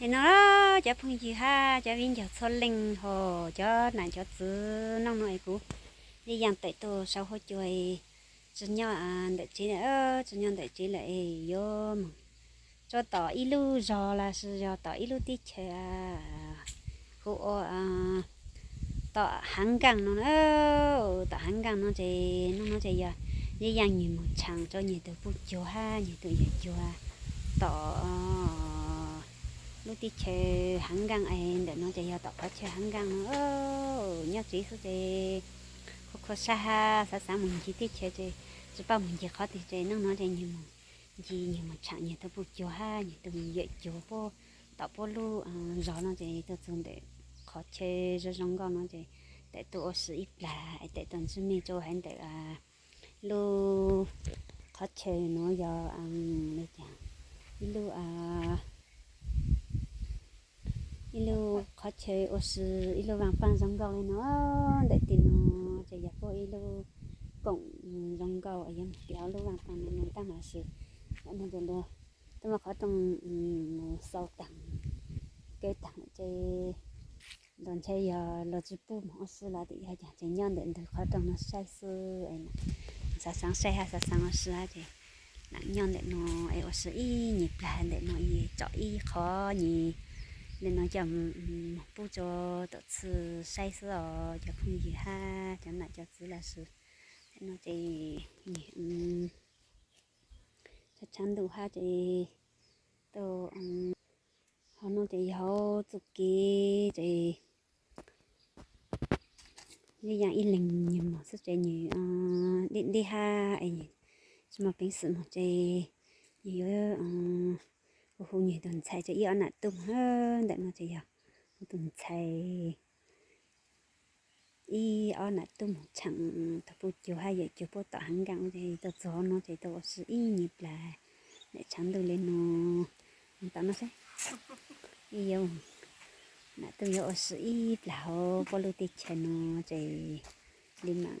Es no, cov phooj ywg hab cov viv ncaus txhua leej hos cov nam cov txwv, nub no es kuv Li Yaas tawm tuaj saum huab cua, tsis nyob ntawm tsev lawm, tsis nyob ntawm tsev lawm es yuav mus rau tom ib lub zos los sis yog tom ib lub teb chaws hu ua tom Hav Nkaaj no. Tom Hav Nkaaj no ces nub no ces yog Li Yaas nyias mus tshaam rau nyias tus puj cuag hab nyias tus yawm cuag tom lub teb chaws Hav Nkaaj es ntawm no ces yog tom qhov chaw Hav Nkaaj no. Nyob tsev xwb ces khuv khuv sab hab xav xav mus ncig teb chaws ces tsis paub mus ncig qhov twg ces nub no ces nyias mus ncig nyias mus tshaam nyias tus puj cuag hab nyias tus yawm cuag puag tom puab lub zos no ces tuaj txug ntawm qhov chaw zoo zoo nkauj no ces tawm tuaj ua si ib plag es tawm tuaj ntsib mej rau haiv ntawm lub qhov chaw nuav yog li cas, ib lub ib lub qhov chaw ua si, ib lub vaaj paaj zoo nkauj li no. Ntawm tim no ces yog puab ib lub koom zoo nkauj es yuav mus pem lub vaaj paaj no no tab mas sis no ces luag tuaj muaj qhov rooj mus xaus taag, kaw taag lawm ces luag ntshe yog luag tsis pub mus ua si los yog cas ces nyob ntawm ntug qhov rooj no saib xwb es xav xaav saib hab xav xaav ua si hab ces lam nyob ntawm no es ua si ib nyuag plag ntawm no es tsom ib qhov nyuag li no coj mus pub rua tuam txhwb saib xwb os cov phooj ywg hab cov nam cov txwv los sis no ces tshav ntuj hab ces tau hov no ces yog hauv txuj kev ces Li Yaas ib leeg nyias moog xwb ces nyias deb deb hab es tsis muaj peev xwm moog ces nyias yuav hu hu nyias tus ntxhais ces ib ob nam tub moog ntawm no ces yog hu tus ntxhais ib ob nam tub moog tshaam tug puj cuag hab yawm cuag puag tom Hav Nkaaj ces tuaj txug hov no ces tuaj ua si ib nyuag plag ntawm tshav ntuj li no. Tom no saib, ib nam tub yuav ua si ib plag hauv puab lub teb chaws no ces li mam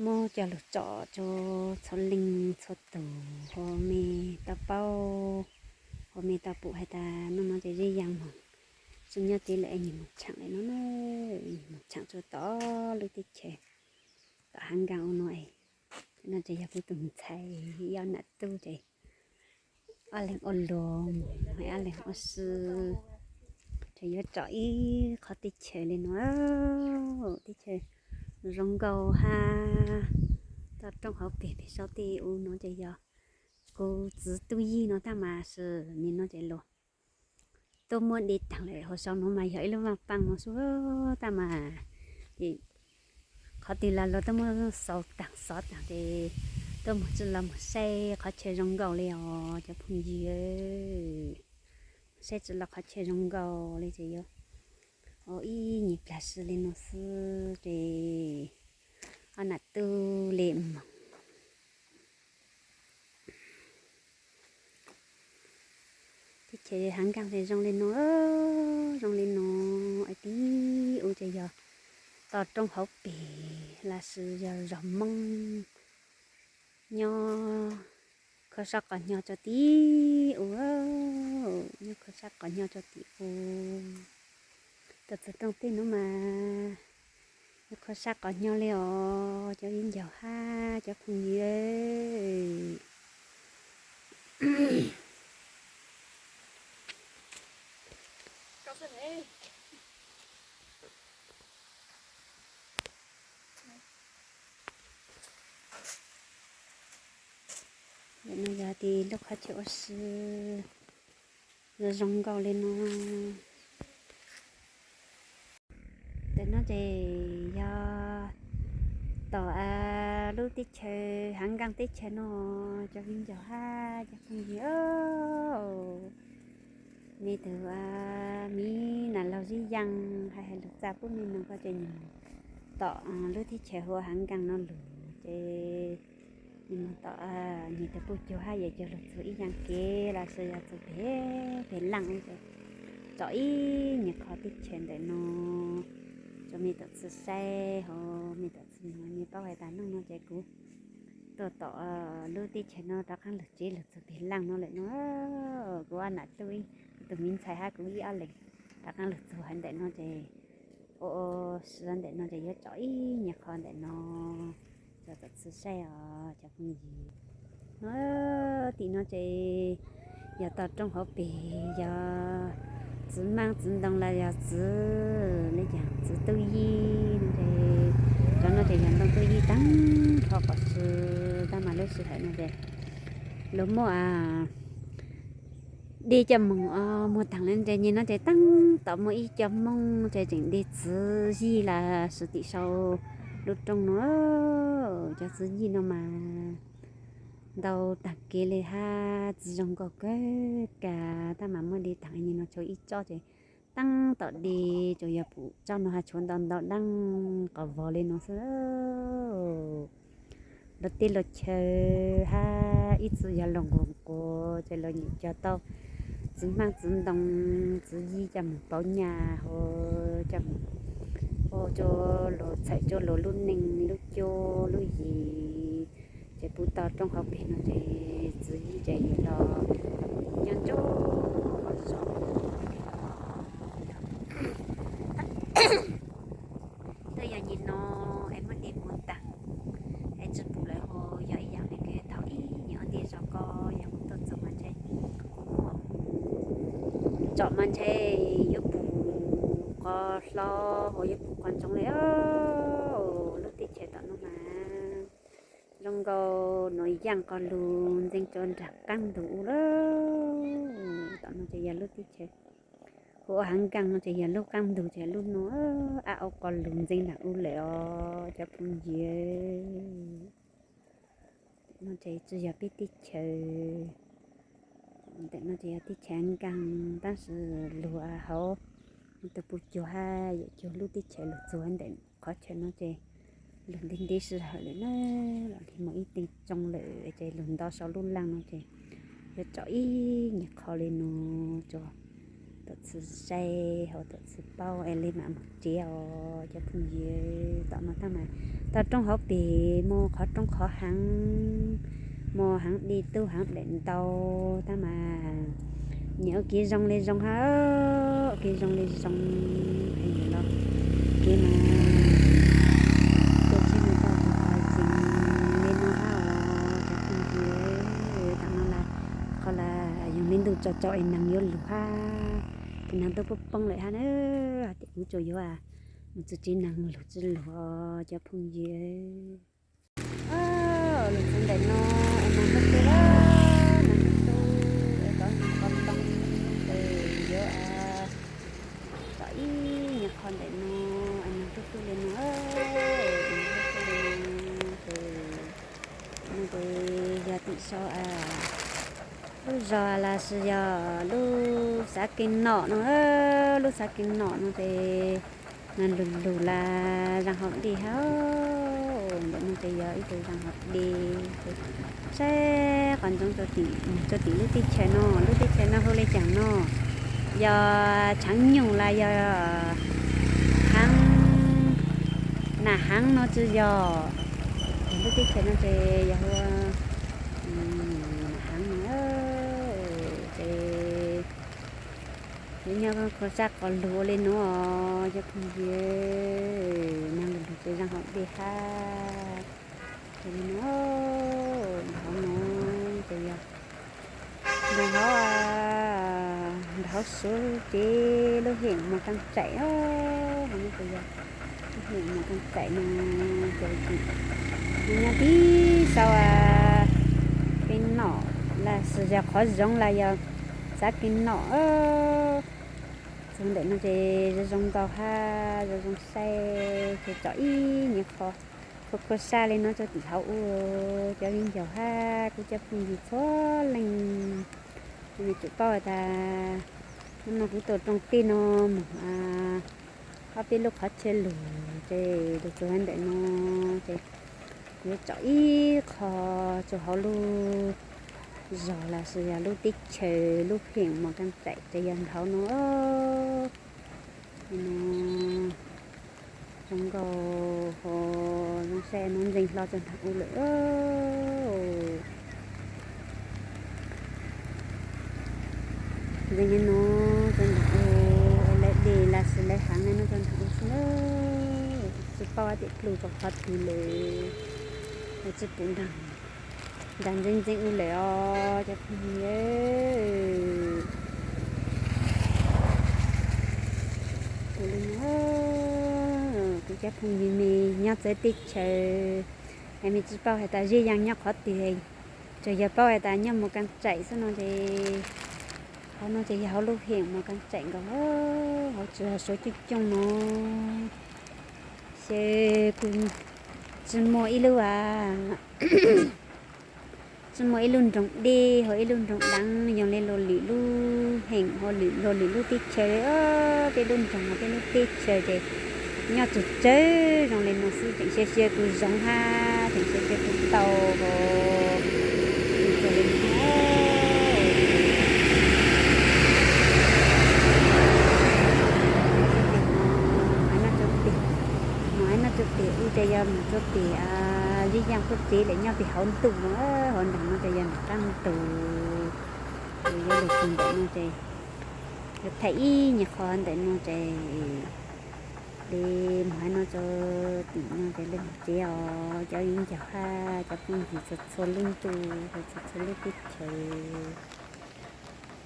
muab coj lug tsom rua txhua leej txhua tug ho mej tau paub, ho mej tau pum has tas nub no ces Li Yaas moog tsis nyob tsev lawm es nyias moog tshaam lawm no, nyias moog tshaam rua tom lub teb chaws tom Hav Nkaaj ua no es no ces yog kuv tus ntxhais ib ob nam tub ces ob leeg ua luag moog, ob leeg ua si, ces yuav tsom ib qhov teb chaws li no, teb chaws zoo nkauj hab toj roob hauv peg peg saum tej ua no ces yog kuv txwv tub yig no tab mas sis nim no ces luag tuaj muab de taag lawm, hauv saum no mas yog ib lub vaaj paaj no xwb tab mas qhov twg los luag tuaj muab xaus taag xov taag ces tuaj moog tsi los moog saib qhov chaw zoo nkauj li os cov phooj ywg. Saib tsi los qhov chaw zoo nkauj li ces yuav ua ib nyuag plag si li no xwb ces ob nam tub li moog. Teb chaws Hav Nkaaj ces zoo li no, zoo li no, es tib ua ces yog toj roob hauv peg los sis yog zos Moob nyob khuab sab qos nyo rua tim ua, nyob khuab sab qos nyo rua tim ua. Tuaj txug rooj teb nuav mas nyob khuab sab qos nyo li os cov viv ncaus hab cov phooj ywg. Ntawm no yog tim lub qhov chaw ua si zoo nkauj li no. Ntawm no ces yog tom lub teb chaws Hav Nkaaj teb chaws no, cov viv ncaus hab cov phooj ywg, mej tug miv nam laug Zib Yaas hais hais lug txaj pub mej noog koj ces nyias moog tom lub teb chaws hu ua Hav Nkaaj no lug ces nyias moog tom nyias tug puj cuag hab yawm cuag lug txug ib yaam kev los sis yog txug peg peg laaj ub ces tsom ib nyuag qhov teb chaws ntawm no rua mej tau txhwb saib hab mej tau txhwb noog. Mej paub has tas nub no ces kuv Tuaj tom lub teb chaws no rov qab lug tsev lug txug teg laaj no lawm no. Kuv ob nam tub, kuv tus me ntxhais hab kuv ib ob leeg rov qab lug txug hauv ntawm no ces, ua si ntawm no ces yuav tsom ib nyuag qho ntawm no rau tom txhua saib os cov phooj ywg. Tim no ces yog toj roob hauv pes, yog txiv maaj txiv ntoo los yog txiv, le caag txiv tub yij no ces, cov no ces yog ntoo tub yij taag nrho qhov si. Tab mas lub sij hawm no ces luag muaj de coj moog, muag taag le ntses nyem no ces taag tom muaj ib co Moob ces tseem de txiv yij los sis tim sau lub roob no. Cov txiv yij no mas ntau taag kev le hab txiv zoo nkauj kawg kag, tab mas muab de taag nyem no tshuav ib tsob ces taag tom de, tsuas yog pum tsob no has tshuav ntau ntau daab qos vog le no xwb. Luag teb luag chaw hab ib txwm yog luag nquag nquag ces luag nyem cog tau txiv maaj txiv ntoo, txiv yij coj moog pauv nyaj, coj moog ua rua luag txhawm rua luag lub neej lub cuab lub yig. Ces pum toj roob hauv pes no ces txiv yij ces yim los nyob nruab zos. Twb yog nyem no es muab de puv taag es tsi pum lawm hos, yog ib yaam le kws thaum ub nyem ua ntej zog ko yog kuv tuaj txug mas ntshe kuv muaj tsom mas ntshe yuav pum qhov hlob hos yuav pum qhov ntsoov le. Lub teb chaws tom no mas zoo nkaus nuav yaaj qog lug ntxeev rua nraag qaab ntug ub lawm. Tom no ces yog lub teb chaws hu ua haav nkaaj no ces yog lub qaab ntug ces lub no ab au qog lug ntxeev nraag ub lawm os cov phooj ywg. No ces tsi yog peb teb chaws, ntawm no ces yog teb chaws nkaag tab sis luag hauv tug puj cuag hab yawm cuag lub teb chaws lug txug ntawm qhov chaw no ces lug ntev ntev sij hawm lawm na, los li muaj ib teev tsoo lawm ces lug nto sau lub laaj no ces yuav tsom ib nyuag qho le no rua tuam txhua saib hab tuam txhua paub es le maam moog tsev os cov phooj ywg. Tom no tab mas toj roob hauv pes muaj qhov roob qhov haav, muaj haav dej tub haav daim ntau, tab mas nyem ua kev zoo le zoo hab, ua kev zoo le zoo. Los kev mas tuaj txug no tau tau ceev le no hab os cov phooj ywg. Tom no las qhov las yog le ntuj tso tso es naag yuav lug hab, es naag tuaj poob poob lawm hab na, hais tias kuv tsuas yuav mus txug tsev naag lug tsi lug os cov phooj ywg. Lug txug ntawm no es naag tuaj tub, naag tuaj tub es tov naag qhov ntoo ces yuav tsom ib nyuag qho ntawm no es naag tuaj tub le no, naag tuaj tub le no ces, no ces yog tim sau lub zog los sis yog lub xav kev nom no, lub xav kev nom no ces naag lug lug las zaaj hauv dej hab. Ntawm no ces yog ib tug zaaj hauv dej, saib qhov ntsoov rua tim lub teb chaws no, lub teb chaws no hu le caag no, yog Tshaav Nyoog los yog haav, nam haav no tsi yog, lub teb chaws no ces yog hu nam haav no ces yuav nyob kho sab qos lug ua le nuav os cov phooj ywg. Naag lug lug ces zaaj hauv dej hab, ces le nuav, nram hauv no ces yog nram hauv, nram hauv suav ces lub hem Muas Kaaj Tsaim os, hauv no ces yog lub hem Muas Kaaj Tsaim no ces nyob tib sau kev nom los sis yog qhov zoov los yog xav kev nom. Txug ntawm no ces zoo zoo nkaus hab zoo zoo saib ces tsom ib nyuag qho kho kho sab le no rua tim hauv ua. Cov viv ncaus hab kuv cov phooj ywg txhua leej, nej tsum paub has tas hnub no kuv tuaj rooj tej no moog ob peb lub qhov chaw lug ces lug txug ntawm no ces kuv yuav tsom ib qho rua hauv lub zog los sis yog lub teb chaws lub hem Muas Kaaj Tsaim ces yog nram hauv no. Zoo nkaus ho zoo saib no ntseeg hlo txog nram ub lawm. Ntseeg no txog nram ub, lawv de los sis lawv heev no txog nram ub xwb na. Tsis paub tias pluj rau qhov twg lawm, tsis pum nrog nram ntseeg ntseeg ub lawm os cov phooj ywg. Tus li no, kuv cov phooj ywg me nyob txawv teb chaws, es me tsis paub hais tias Zeb Yaj nyob qhov twg, tsuas yog paub hais tias nyob Mus Kaam Tsaim xwb no ces, qhov no ces yog hauv lub heem Mus Kaam Tsaim nkaus, hauv tsuas Suav Cooj Cooj no. Ces kuj tsis muaj ib lub a, tsis muaj ib lub nroog deb ho ib lub nroog deev, yog li luag lwm lub heem ho luag lwm lub teb chaws, tej lub nroog ho tej lub teb chaws ces nyob tsawg tsawg zoo li no xwb, tseem xyaw xyaw kuj zoo hab tseem xyaw xyaw kuj tau ho zoo li no. Mus hais noj tso pem, mus hais noj tso pem, ub, ces yog mus tso pem Zeb Yaj puag tsev lawm, nyob pem hauv ntuj no, hauv nraag no ces yog nram qab ntug. Ces yuav lug txug ntawm no ces yuav thaij ib nyuag qho ntawm no ces li mus hais noj tso tim no ces li mus tsev os cov viv ncaus hab cov phooj ywg txhua txhua lub ntuj, txhua txhua lub teb chaws.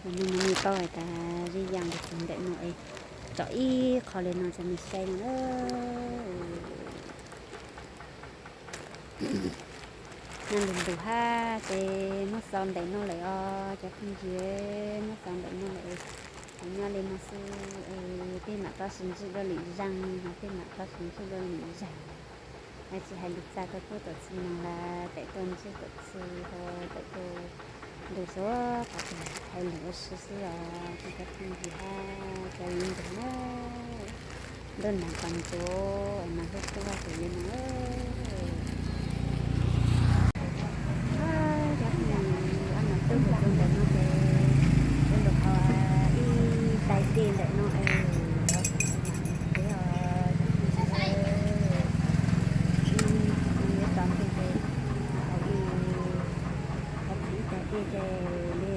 Yog nej paub hais tias Zeb Yaj lug txug ntawm no es tsom ib qho li no rau nej saib no. Nyob lug ntug hab ces muab xaus ntawm no lawm os cov phooj ywg, muab xaus ntawm no lawm. Nyob li no xwb, peb mam rov sib ntsib dua lwm zaaj, peb mam rov sib ntsib dua lwm zaaj. Tsis hais lug txag rau peb tuam txhib noog lawm, tawm tuaj ntsib tuam txhib ho tawm tuaj ntu xua qhov twg hais lug ua si xwb os cov phooj ywg hab cov viv ncaus na. Ntuj nag qos ntsuab es mas hlub hlub Vajtswv li no. Cov phooj ywg, ob nom tub lug txug ntawm no ces yuav lug qhov ib tais dej ntawm no es los txug mam mus tsev os cov phooj ywg. Ib hnub yuav tsaus ntuj ces mam haus ib, haus ib tais dej ces li